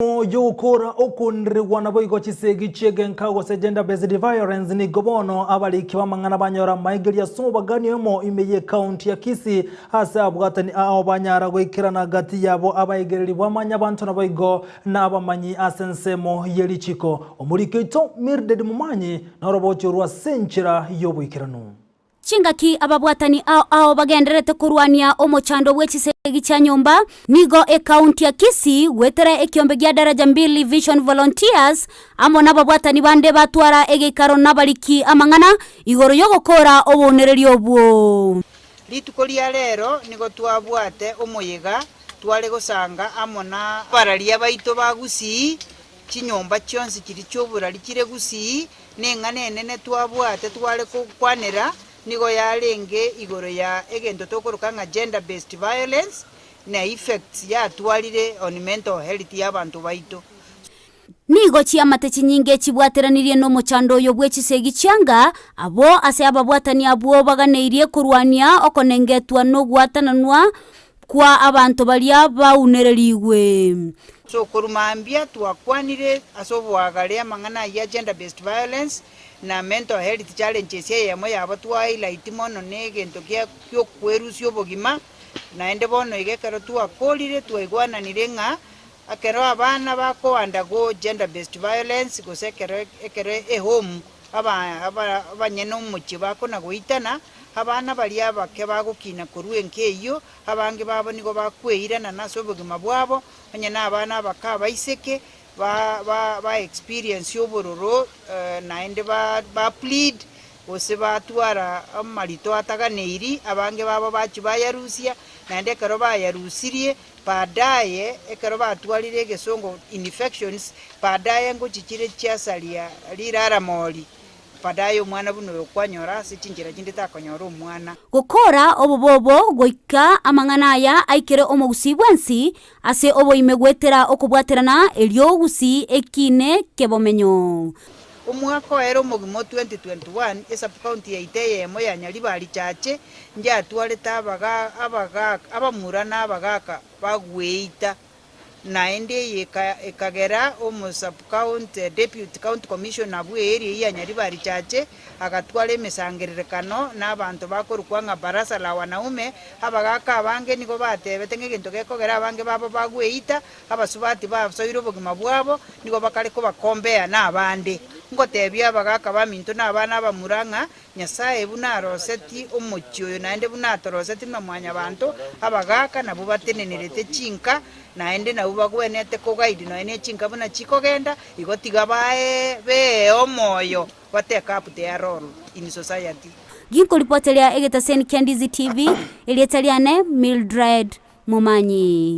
Y'ogokora okonerigwa naboigo chisegi chi'egenka gose gender based violence nigo bono abariki b'amang'ana banyora amaigerio ase omobagani oyomo ime y'ecounty ya Kisii ase abwatani ao banyara goikerana gati yabo abaigereri bw'amanyabanto naboigo na abamanyi ase ensemo ye richiko. Omoriki oito Mildred Momanyi norobochio rwa ase enchera y'oboikeranu. Chingaki ababwatani ao ao bagendererete korwania omochando bwe chisegi chia nyomba, nigo ekaunti ya Kisii goetera ekiombe gia Daraja Mbili Vision Volunteers amo nababwatani bande batwara egeikaro nabariki amang'ana igoro y'ogokoora obounereri obwo. Rituko ria rero nigo twabwate omoyega tware gosanga amo na abararia baito ba Gusii, chinyomba chionsi chiria chi'oborari chire Gusii, Neng'ana enene twabwate tware gokwanera nigo yarenge igoro ya egento tokoroka ng'a gender based violence na effects yatwarire on mental health ya abanto baito. Nigo chiamate chinyinge chibwateranirie nomochando oyo bwe chisegi chianga, abwo ase ababwatani abwo baganeirie korwania okonengetwa nogwatananwa kwa abanto baria baunererigwe. So korwa mambia twakwanire ase oboagare amang'ana ayio a gender based violence na mental health challenges eyemo yabo twa highlight mono na egento kia okwerusia obogima, naende bono iga ekero twakorire twaigwananire ng'a ekero abana bako undergo gender based violence gose ekero ekero ehome aba aba abanyene omochie bakona goitana, abana baria abake bagokina korwa enka eyio, Abange babo nigo bakweirana ase obogima bwabo, onye nabana abake abaiseke, ba ba ba experience obororo naende ba ba plead, gose batwara amarito ataganeiri, abange babo bachia bayarusia, naende ekero bayarusirie, baadaye ekero batwarire egesongo infections, baadaye ngochichire chiasaria riraramori. Baadaye omwana buna oyo kwanyora ase chinchera chinde takonyora omwana. Gokora obobe obo goika amang'ana aya aikere omogusii bwensi ase oboime goetera okobwaterana erio gusii ekiine kebomenyo. Omwaka oere omogima o 2021, esub-county yaito eyemo ya Nyaribari Chache njatwarete abaga abagaka abamura na abagaka bagweita Naende eye ekagera omo sub-county deputy county commissioner bwe area eyio ya Nyaribari Chache agatwara emesangererekano na abanto bakorokwa ng'a Baraza la Wanaume, abagaka abange nigo batebete ng'a egento gekogera abange babo bagweita, abasubati basoire obogima bwabo, nigo bakare kobakombea nabande. Ngotebia abagaka baminto na abana abamura ng'a Nyasae buna aroseti omochie oyo, naende buna atoroseti buna mwanyabanto, abagaaka nabwo batenenerete chinka, naende nabwo bagwenerete koguide nonya ne chinka buna chikogenda, igo tiga bae bee omoyo ba take up their role in society. Ginkoripoteria egetaseni kia Ndizi TV, erieta riane Mildred Momanyi.